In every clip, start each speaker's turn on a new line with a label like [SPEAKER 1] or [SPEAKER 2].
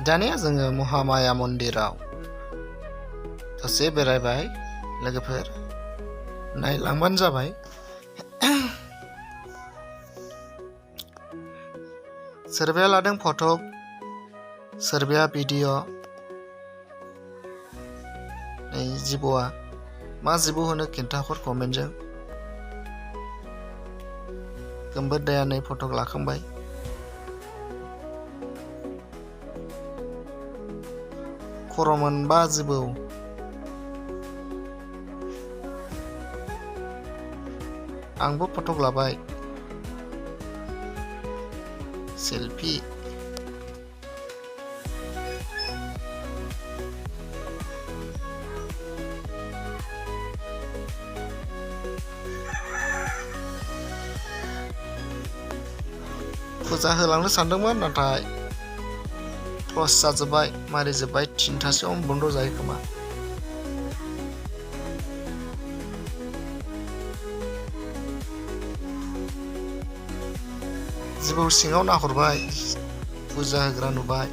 [SPEAKER 1] दानिया जोङो महामाया मन्दिराव दसे बेरायबाय लोगोफोर नायलांबानो जाबाय। सोरबाया लादों फट', सोरबाया भिडिअ'। नै जिबौआ मा जिबौ होनो खिन्थाहर कमेन्टजों। गोमबोरदाया नै फट' लाखांबाय। खर' मोनबा जिबौ। आंबो फट' लाबाय सेल्फि। फुजा होलांनो सानदोंमोन नाथाय क्लस जाजोब्बाय, मारिजोब्बाय। 3थासोआवनो बन्द' जायो खोमा। जिबौ सिङाव नाहरबाय, फुजा होग्रा नुबाय।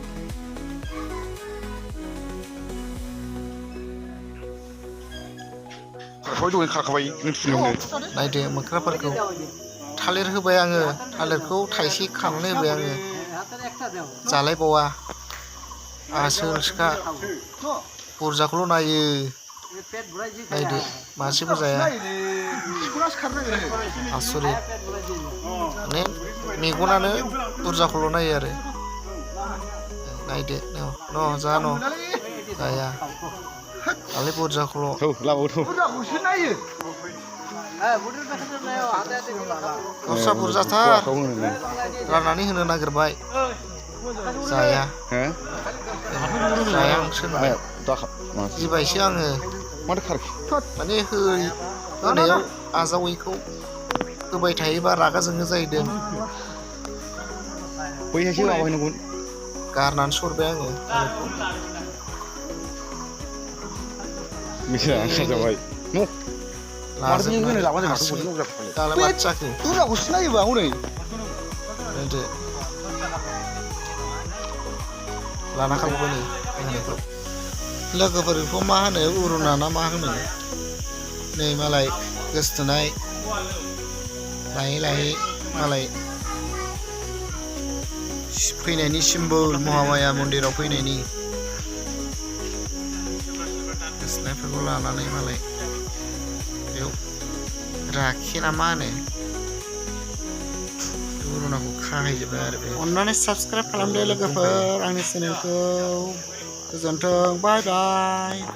[SPEAKER 1] नायदो मोख्राफोरखौ। थालिर होबाय आङो, थालिरखौ थाइसे खानानै होबाय आङो। जालायबावा आसोल सिखा बुरजाखौल' नायो। नायदो मासेबो जाया। आसरित माने मेगनानो बुरजाखौल' नायो आरो। नायदो न' जा न' जाया खालि बुरजाखौल'। गावस्रा बुरजाथार राननानै होनो नागिरबाय, जाया जाया गिबायसो आङो। माने होनायाव आजावैखौ होबाय थायोबा रागा जोंनो जाहैदों। गारनानै सरबाय आङो लाना खालामबाय नै लोगोफोरखौ मा होनो उरुना ना मा होनो। नै मालाय गोसथोनाय लायै लायै मालाय फैनायनि सिम्बल, महामाया मन्दिराव फैनायनि गोसथोनायफोरखौ लानानै मालाय बेयाव राखि ना मा होनो उरुनाखौ खाहैजोबबाय आरो बे। अननानै साबस्क्राइब खालामदो लोगोफोर आंनि चेनेलखौ। गोजोन्थों, बाय बाय।